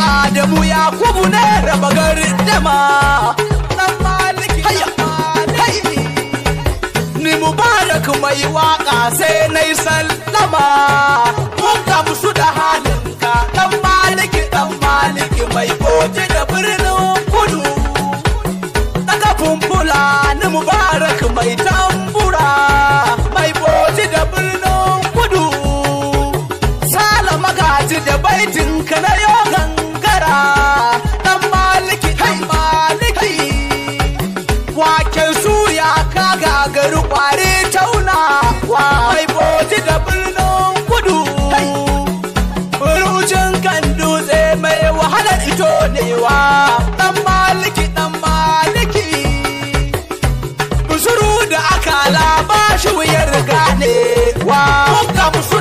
Adamu Yakubu ne raba gardama. Dan Maliki, hayya, maliki. Ni Mubarak mai waka sai na yi sallama. Mun gamsu da halinka, Dan Maliki, Dan Maliki mai Bauchi da Birnin Kudu. Daga fumfula ni Mubarak mai tambura, mai Bauchi da Birnin Kudu. Sala Magaji da baitin ka na yo gangara. Dan Maliki, Dan Maliki. Waken suya ka gagaru kwari tauna wa, mai Bauchi da Birnin Kudu. Rujin kan dutse mai wahalar ito newa. Dan Maliki, Dan Maliki. Busuru da akala ba shi wuyar gane wa. Mun gamsu.